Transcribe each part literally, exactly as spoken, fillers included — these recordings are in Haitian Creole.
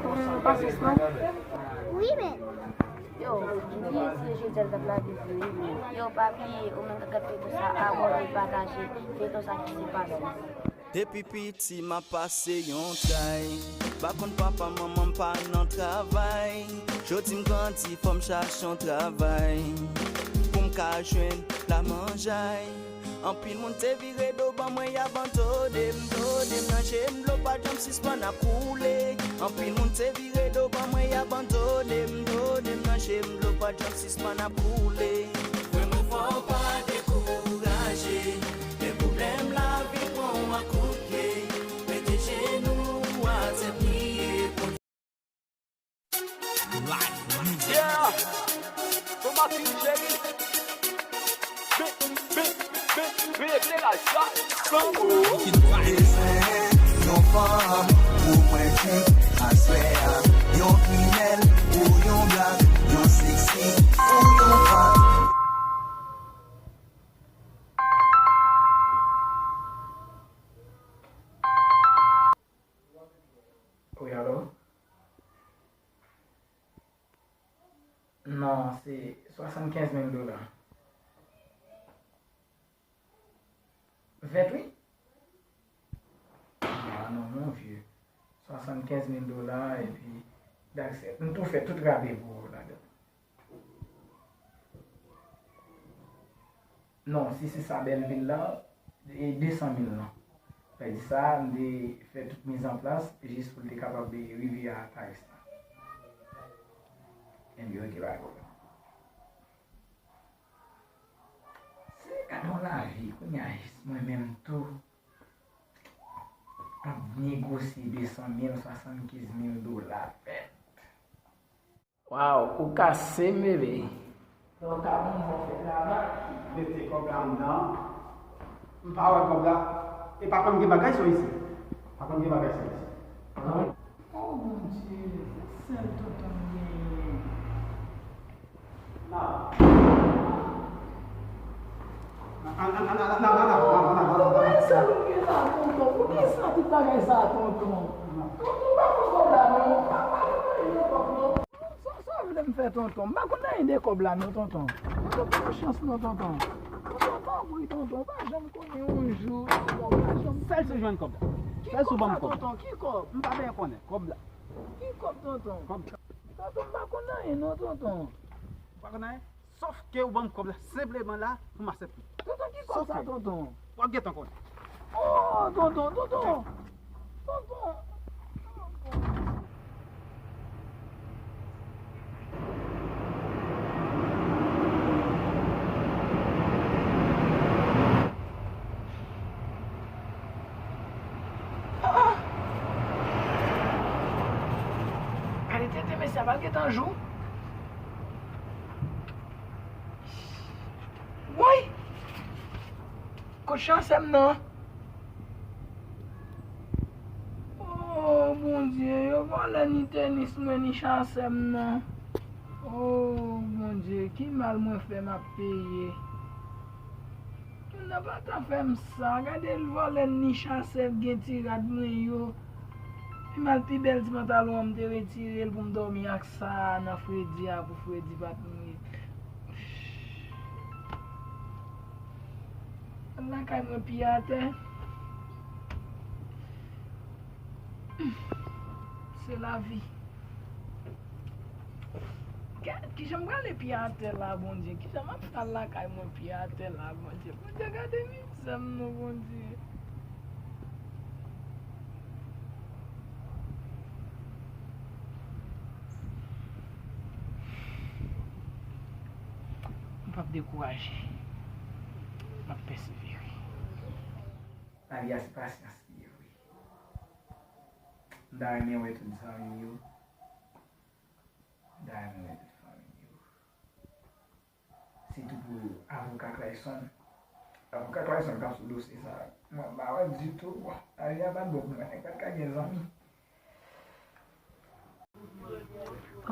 Ou pa tris non? Wi, men. Yo, m bliye si e Jezèl k ap lave vre wi, men. Yo, pa bliye, ou menm k ap gad feyton sa, abòne, pataje feyton sa ki se pa nòmal. Depi piti m ap pase yon tray. Pa konn papa manman m pa nan travay. Jodi m grandi fò m chache yon travay pou m ka jwenn lamanjay. Anpil moun te vire do ban mwen, y abandone m, done m nan je m, dlo pa janm sispann ap koule. Anpil moun te vire do ban mwen, y abandone m, done m nan je m, dlo pa janm sispann ap koule. Frè mwen, fò w pa dekouraje, lè pwoblèm lavi pran w ak kout pye, mete jenou w atè, priye Bondye. Yeah! Tomatin cheri. Veye ekleraj la. Flanbo. Bezwen yon fanm pou mwen trip aswè a. Yon kriminèl ou yon blak, yon seksi ou yon fanm. Wi, alo? Non, se swasannkenz mil dola. Vèt, wi. Ah non, mon vieux. Swasannkenz mil dola, epi, that's it. M tou fè tout rabe pou ou ladan. Non, si se sa bèl vil la, e de san mil lan. Sa vle di sa, m te fè tout mizanplas jis pou l te kapab rive a Paris la. Ebyen, oke, pa gen pwoblèm. Se gade yon lavi, kounye a jis mwen menm tou ap negosye de san mil, swasannkenz mil dola vèt. Waw, ou kase m, bebe. Donk, ka moun fè travay. Mete kòb la anndan. M pa wè kòb la. E pa konn gen bagay sa isi. Pa konn gen bagay sa isi. Oh, Bondye, se sèl tonton m genyen. An, an, an, an, an, an, an, an, an, an, an, an, an. Bagay sa nou gen la, tonton. Poukisa tout bagay sa, tonton? Tonton, m pa konn kòb la, non. M pa, pa konn anyen de kòb, non. Sa, sa w vle m fè, tonton? M pa konn anyen de kòb la, non, tonton. Tonton, pa yon chans, non, tonton. Tonton, tanpri, tonton, ou pa janm konnen yon jou. Tonton, ou pa janm konnen. Sèl si w jwenn kòb la. Sèl si w ban m kòb la. Ki kòb sa, tonton? Ki kòb? M pa bezwen konnen. Kòb la. Ki kòb, tonton? Kòb la. Tonton, m pa konn anyen, non, tonton. Ou pa konn anyen? Sòf ke ou ban m kòb la senpleman la pou m aksepte. Tonton, ki kòb sa, tonton? W ap gentan konnen. Oh, tonton, tonton. Tonton. Ah! Gade tete mesye a, pa l gentan jou. Woy! Kot chansè m nan? Oh, Bondye, yo vòlè ni tenis mwen, ni chansè m nan. Oh, Bondye, ki mal mwen fè m ap peye. Moun nan pa ta fè m sa. Gade l vòlè ni chansè gen ti rad mwen yo. Pi mal, pi bèl ti pantalon an, m te retire l pou m dòmi ak sa a nan fredi a pou fredi pa t mouri. Al lakay mwen piye atè. Se lavi. Gad kijan m prale piye atè la, Bondye. Kijan m ap fè al lakay mwen piye atè la, Bondye. Bondye, gade mizè m non, Bondye. M p ap dekouraje. M ap pèsevere. Lavi a se pasyans li ye vre. M ta renmen wè tout zanmi m yo. M ta renmen wè tout fanmi m yo. Sitou pou avoka Clayson. Avoka Clayson k ap sou dosye sa a. Mwen pa wè ditou. Bon, lavi a pa t bon pou mwen. Nèg pa t ka gen zanmi.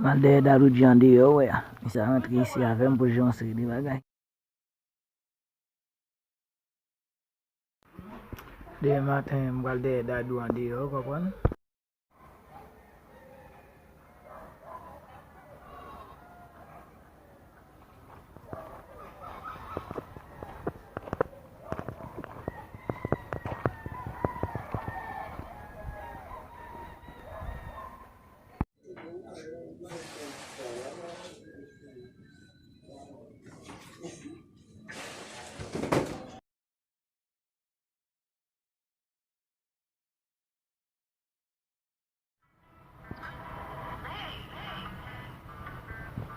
M al dèyè Dadou Djan deyò, wè a. Misye a rantre isi avè m pou jwe yon seri de bagay. Demen maten, m pral dèyè Dadou andeyò, w konprann?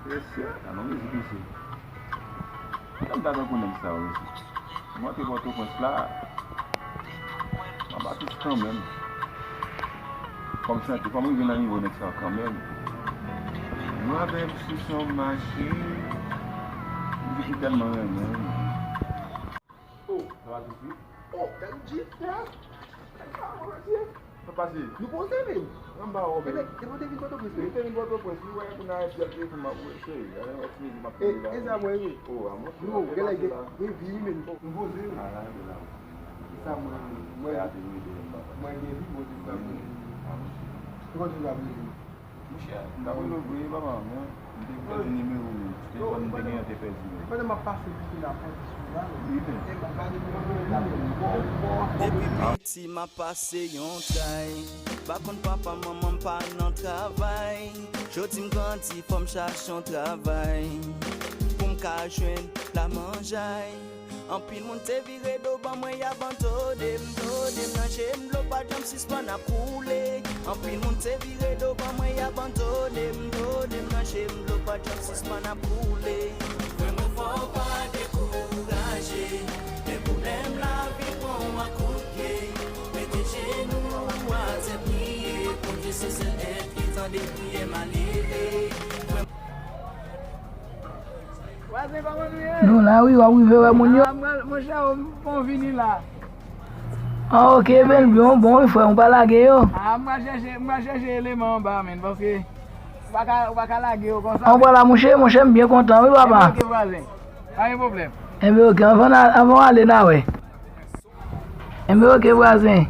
Mesye, a non mizik mesye. Kòm ta tankou nèg sa yo mesye. M antre Pòtoprens la, m ap atis kanmenm. Fò m chante, fò m rive nan nivo nèg sa yo kanmenm. Nou avè m sou son mache. Mizik li tèlman renmen. Oh, sa va tout suit? Oh, tèl di. Sa pase? Nou poze, men. Anba wò, men. Depi w te vin Pòtoprens, men. Mwen te vin Pòtoprens, wi, wè, pou nan Ayiti, ap telefòn, m ap wè, cheri, gade wè ti mizik m ap tande la. E sa mwen, wi. Oh, a mwen. Nou, gèlè gen, gen vi, men. Nou poze, wi. A, la, la. Sa mwen, mwen, mwen gen vi, bon, se sa mwen. Ki kote w ap rele? Monchè, m t ap rele w vre, papa, men m te pèdi nimewo w menm. Telefòn m te genyen an te pèdi menm. Pandan m ap pase pou fè la pòt sou la. Wi, men. E m ap gade pou mwen, gade. Depi piti m ap pase yon tray. Pa konn papa, manman m pa nan travay. Jodi m grandi, fò m chache yon travay. Pou m ka jwenn la manjay. Anpil moun te vire do ban mwen, y abandone m, done m nan je m, dlo pa janm sispann ap koule. Anpil moun te vire do ban mwen, y abandone m, done m nan je m, dlo pa janm sispann ap koule. Frè mwen, fò w pa dekouraje, men pwoblèm lavi pran w ak kout pye. Mete jenou w atè, priye, Bondye se sèl èt ki tande priyè malere. Frè Nou la wi, w ap rive wè moun yo. Ah, mwen, monchè, m pon vini la. Ah, ok, bèl, bon, bon, wi, frè, ou pa lage yo. Ah, m pral chèche, m pral chèche eleman anba, men, paske ou pa ka, ou pa ka lage yo konsa. Anba la, monchè, monchè, m byen kontan, wi, papa. Ebyen, ok, vwazen. Pa gen pwoblèm. Ebyen, ok, anvan n a-, anvan w ale, n a wè. Enben, ok, vwazen.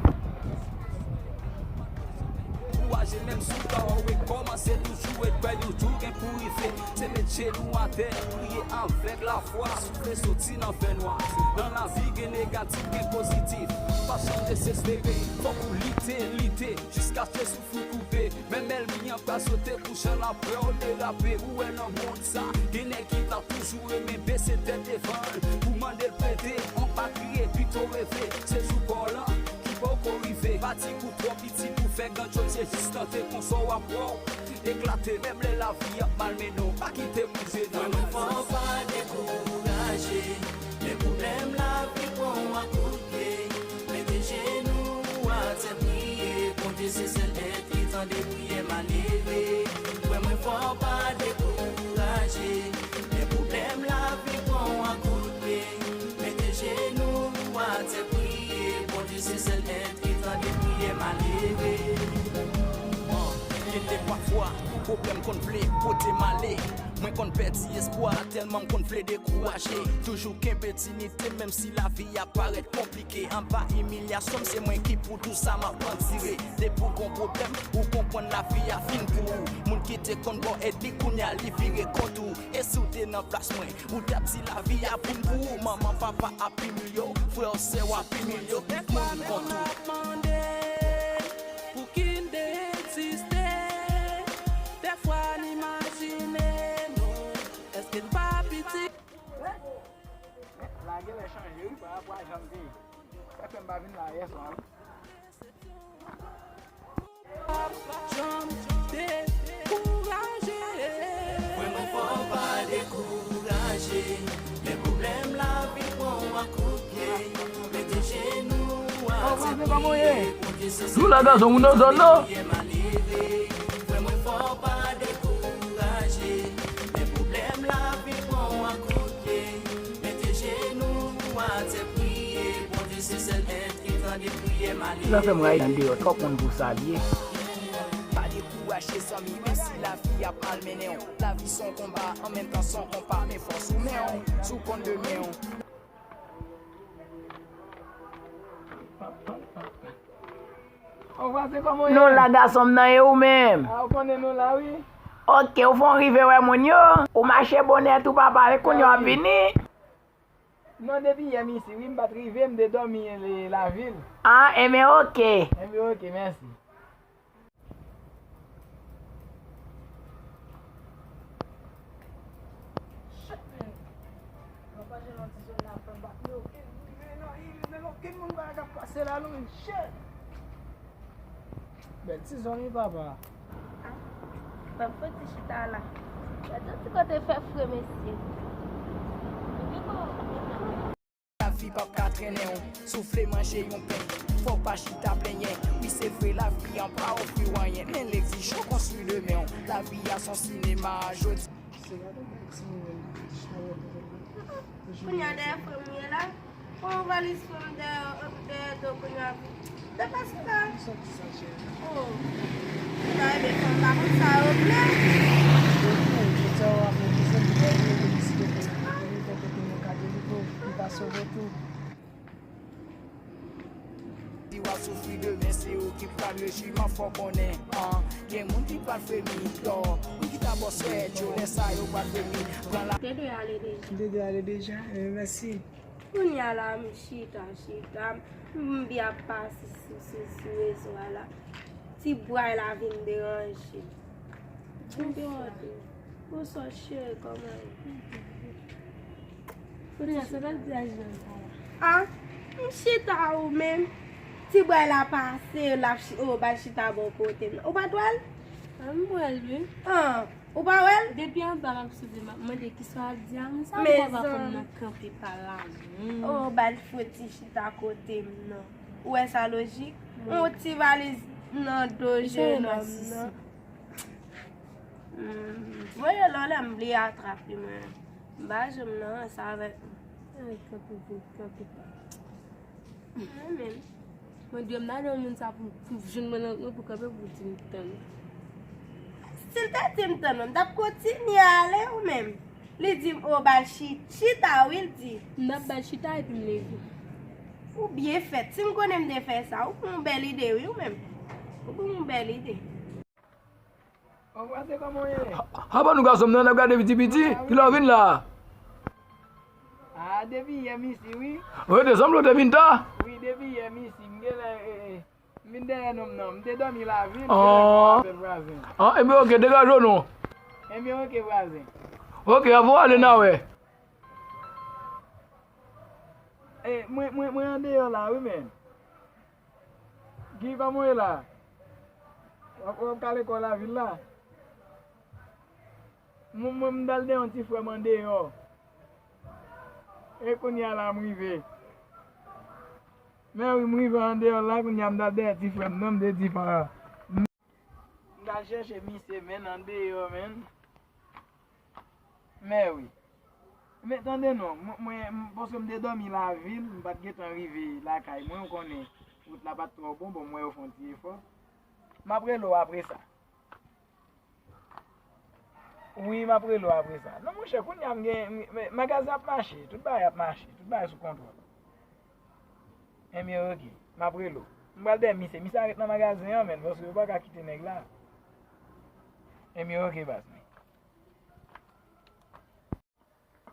Ankouraje menm si w ta wè kòmanse toujou e kwè yon jou gen pou rive. Se met jenou atè, priye avèk lafwa, soufle soti nan fènwa. Nan lavi gen negatif, gen pozitif. Pa janm dezespere, fòk ou lite, lite, jiskaske souf ou koupe. Menm ènmi an pral sote pou jan l ap wè w derape. Ou wè nan mond sa, gen nèg ki t ap toujou renmen bese tèt devan l pou mande l prete yon pa kriye, pito reve. Se jou pa w lan ki poko rive. Pa di kou twò piti pou fè grandyòz, se jis tante konsa w ap wè w eklate. Menm lè lavi ap malmennen w, pa kite moun jene w. Mwen, mwen fò pa dekouraje, men pwoblèm lavi pran w ak kout pye. Mete jenou w atè, priye, Bondye se sèl èt ki tande priyè malere. Frè mwen, fò w pa dekouraje, men pwoblèm lavi pran w ak kout pye. Mete jenou w atè, priye, Bondye se sèl èt ki tande priyè malere. Gen de pafwa, pwoblèm konn vle pote m ale. Mwen konn pèdi espwa, tèlman m konn vle dekouraje. Toujou kenbe dinite, menm si lavi a parèt konplike. Anba imilyasyon m, se mwen ki pou tou sa m ap andire. Depi w gon pwoblèm, ou konprann lavi a fin pou ou. Moun ki te konn ba w èd li, kounye a li vire kont ou. E si w te nan plas mwen, ou t ap di lavi a vin pou ou. Manman, papa ap imilye w, frè w, sè w ap imilye w, tout moun kont ou. Dèfwa m ap mande, pouki n te egziste? Dèfwa n imajine nou, èske n pa piti? Lage lè chanje wi, pa rapò a jan l te ye. Sa fè m pa vin la yè swa wi. Janm dekouraje. Frè mwen, fò w pa dekouraje. Men pwoblèm lavi pran w ak kout pye. Mete jenou w atè, priye. Bondye se sèl èt ki tande priyè malere. Frè mwen, fò w pa dekouraje. Men pwoblèm lavi pran w ak kout pye. Mete jenou w atè, priye. Bondye se sèl èt ki tande priyè malere. Sa fè m rayi deyò twòp moun pou sa l ye. Pa dekouraje zanmi, menm si lavi ap malmennen w. Lavi se yon konba, an menm tan se yon konpa, men fòs ou men w, si w konn demen w. Ou vwazen, kòman w ye? Nou la, gason m nan, e ou menm? A, ou konnen nou la wi. Ok, ou fon rive wè moun yo. Ou mache bonè tou papa, e kounye a w ap vini. Non, depi yè m isi wi, m pa t rive, m te dòmi lavil. A, enben ok. Enben ok, mèsi. Shit, man. Mwen pa jwenn yon ti zòn la fè bat mwen, okenn moun, men nan, men okenn moun pa ka pase la non, men shit. Bèl ti zòn wi, papa. A, papa, ti chita la. Gade yon ti kote fè fre, mesye. Lavi p ap ka trennen w, soufle manje yon pen. Fò w pa chita plenyen. Wi, se vre, lavi an pa ofri w anyen, men l egzije w konstwi demen w. Lavi a s on sinema, jodi. Kounye a dèyè frè m ye la. Pran yon valiz pou m dèyè, dèyè do kounye a. Depase la. Oh. Sa e de fanm pa konn sa yo vle. Si w ap soufri demen, se ou ki pral rejwi, m ap fè w konnen. An, gen moun ki pral fremi, lò, moun ki ta bò swèt yo, lè sa yo pral fremi. Pran la. Te dwe ale deja. Te dwe ale deja. Eh, mèsi. Kounye a la, m chita, chita, m byen ap pase sou, sou, sou rezo a la. Ti bway la vin deranje m. Ou tande? Bonswa, cheri, kòman ye? Kounye a, se pa di a jwenn sa la. Ah, m chita ou menm. Ti bway la pase, l ap chi-, oh, ba l chita bò kote m. Ou pa t wè l? Ah, m wè l, wi. Ah. Ou pa wè l? Depi anba m ap swiv li, m ap mande kisa w ap di a. Moun sa m kwè pa konn nan kanpe pa la. Oh, ba l fouti chita kote m nan. Ou wè sa lojik? Yon ti valiz nan do jenòm nan. Mwen, lè w lè m bliye atrap li, mwen. M pa janm nan ranse avèk li. Ay, kanpe vin, kanpe pa. Mwen menm. Mwen dwe m nan yon moun sa pou, pou jwenn mwen nan mwen pou kanpe pou di m tann. Si l te di m tann mwen, m t ap kontinye ale ou menm. Li di m, o, ba l chi-, chita, wi, l di. M t ap ba l chita epi m leve. Ou byen fèt. Si m konnen m te fè sa, ou gen yon bèl ide, wi, ou menm. Ou gen yon bèl ide. Anbrase, kòman w ye? Apa nou gason m nan, n ap gade piti piti? Kilè w vin la? Ah, depi yè m isi, wi. Wi, te sanble w te vin ta. Wi, depi yè m isi. M genlè, eh, eh, m vin dèyè nonm nan. M te dòmi lavil, m genlè m wè apèl vwazen. Ah, ebyen, oke, degaje w non. Ebyen, oke, vwazen. Oke, anvan w ale, n a wè. Eh, mwen, mwen, mwen andeyò la, wi, men. Guy, kòman w ye la? W ap, w ap kale kò w lavil la? Mwen, mwen, m t al dèyè yon ti frè m andeyò. E kounye a la, m rive. Men wi, m rive andeyò la, kounye a m t al dèyè ti frè m nan, m te di pa. M t al chèche misye, men andeyò, men. Men wi. Men tande non, mwen, mwen, m, paske m te dòmi lavil, m pa t gentan rive lakay mwen, ou konnen, wout la pa t twò bon, bon, m wè yo fè yon ti efò. M ap rele w apre sa. Wi, m ap rele w apre sa. Non, monchè, kounye a m gen, m, m, magazen ap mache, tout bagay ap mache, tout bagay sou kontwòl. Ebyen, oke, m ap rele w. M pral dèyè misye, misye a ret nan magazen an, men, paske yo pa ka kite nèg la. Ebyen, oke, baz mwen.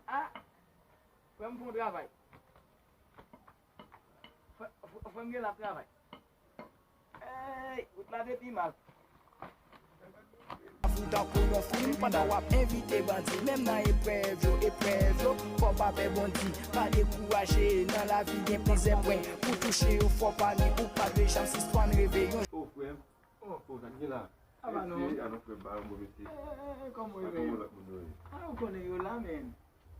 Ah! Frè m fè yon travay. Frè, frè, frè m gen l ap travay. Ey, wout la te pi mal. Fout tankou yon fim pandan w ap envite bandi. Menm nan eprèv yo, eprèv yo, fò w pa pè bondi. Pa dekouraje, nan lavi gen plizyè pwen pou touche yo, fò w pa ni ou pa dwe janm sispann reve yon. O frè m. Oh, oh, sa k gen la? Apa non? Mesye, alò frè m pa yon bon mesye. Eh, kòman w ye, men? Kòman lòt moun yo ye? Ah, ou konnen yo la, men.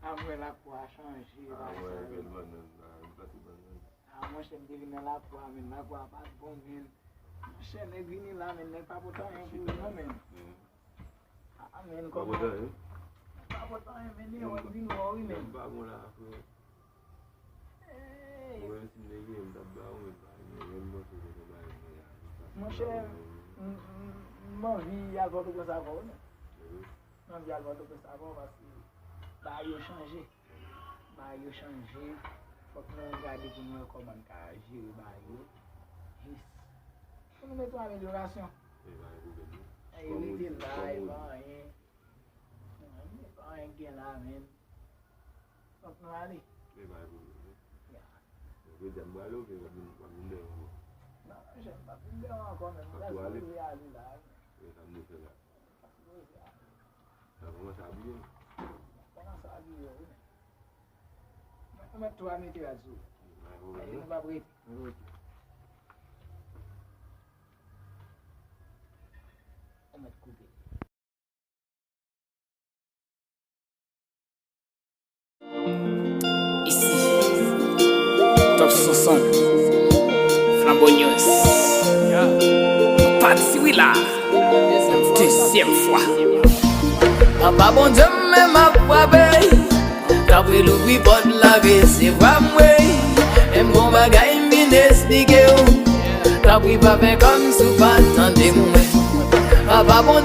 Ah, m wè lakwa a chanje, bagay sa yo. Ah, wè, bèl bannann la, m plante bannann. Ah, monchè, m te vin nan lakwa a, men lakwa a pa t bon, men. Monchè, nèg vini la, men nèg pa pote anyen pou ou, non, men. Ah, men, kòman? Pa pote anyen? Pa pote anyen, men, nèg wè m vin wè w, wi, men. M pa bon la, frè. Mwen menm si m te genyen, m t ap ba ou, men m pa gen anyen, m panse w te konn bagay mwen la. Monchè, m, m, m anvi al Pòtoprens avè w, non. M anvi al Pòtoprens avè w paske bagay yo chanje. Bagay yo chanje. Fòk nou gade pou nou wè kòman n ka jere bagay yo. Jis pou nou mete yon amelyorasyon. E rete la, e pa anyen. E pa anyen k gen la, menm. Fòk nou ale. Men pa gen pwoblèm, non. Ya. Jodi a m prale oubyen w ap vin, w ap vin dèyè m ankò? Non, monchè, m p ap vin dèyè w ankò, men m ta sipoze ale la, wi. E sa m dwe fè la? M ta sipoze ale. Sa kòmanse abiye m? Kòmanse abiye, wi, men. Mwen, mwen tou a mete rad sou ou. Pa gen pwoblèm, non. Nou p ap rete. Ok. Ou mèt koupe. Sonson, Flambeau News. Pati wi la. Dezyèm fwa. Papa Bondye m men m ap frape. Tanpri louvri pòt la resevwa m wi. Menm gon bagay m vin esplike w. Tanpri pa fè kòmsi w pa tande mwen. Papa Bondye